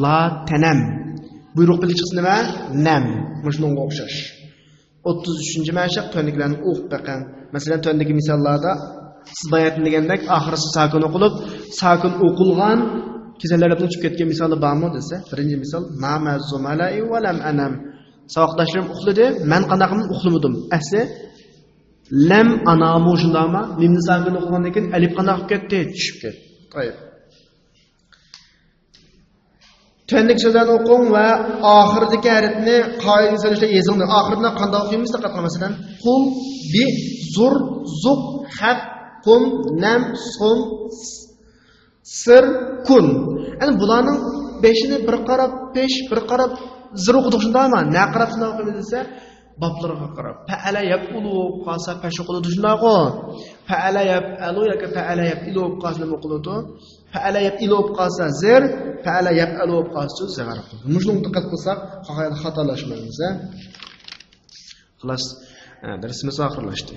لا تەنەم. بۇيرۇق بىلەن چىقسا نېمە؟ نەم. مۇشۇنىڭغا ئوخشاش. ئوتتۇز ئۈچىنچى مەشىق تۆۋەندىكىلەرنى ئوقۇپ بېقىڭ. مەسىلەن، تۆۋەندىكى مىساللاردا سىز باياتىن دېگەندەك ئاخىرسى ساكىن ئوقۇلۇپ، ساكىن ئوقۇلغان كېسەللەردىن چۈشۈپ كەتكەن مىسالى بارمۇ دېسە، بىرىنچى مىسال، نامە زۇمەلەئى ۋە لەم ئەنەم. ساۋاقداشلىرىم ئۇخلىدى، مەن قانداق قىلدىم؟ ئۇخلىمىدىم. ئەسلى لەم ئانامۇ شۇنداقمۇ؟ مىمنى ساكىن ئوقۇغاندىن كېيىن ئەلىپ قانداق قىلىپ كەتتى؟ چۈشۈپ كەتتى. تايىپ. تۆۋەندىكى سۆزلەرنى ئوقۇڭ ۋە ئاخىرىدىكى ھەرپنى قائىدىگە سېلىشتا يېزىڭ. ئاخىرىدا قانداق ئوقۇيمىز؟ دىققەت قىلىڭ. مەسىلەن، قۇل، بى، زۇر، زۇق، خەق، قۇم، نەم، سۇم، سىر، كۇن. يەنى بۇلارنىڭ بېشىنى بىر قاراپ پېش، بىر قاراپ زىر ئوقۇدۇق، شۇنداقمۇ؟ نە قاراپ شۇنداق ئوقۇيمىز دېسە، بابلىرىغا قاراپ. پەئەلە يەپئۇلۇ بولۇپ قالسا پەش ئوقۇلىدۇ، شۇنداققۇ؟ پەئەلە يەپئەلۇ ياكى پەئەلە يەپئىلۇ بولۇپ قالسا نېمە ئوقۇلىدۇ؟ پەئەلە يەپئىلۇ بولۇپ قالسا زىر، پەئەلە يەپئەلۇ بولۇپ قالسا زىغەر ئوقۇلىدۇ. مۇشۇنىڭغا دىققەت قىلساق، خاتالاشمايمىز، ھە؟ خالاس، ھە، دەرسىمىز ئاخىرلاشتى.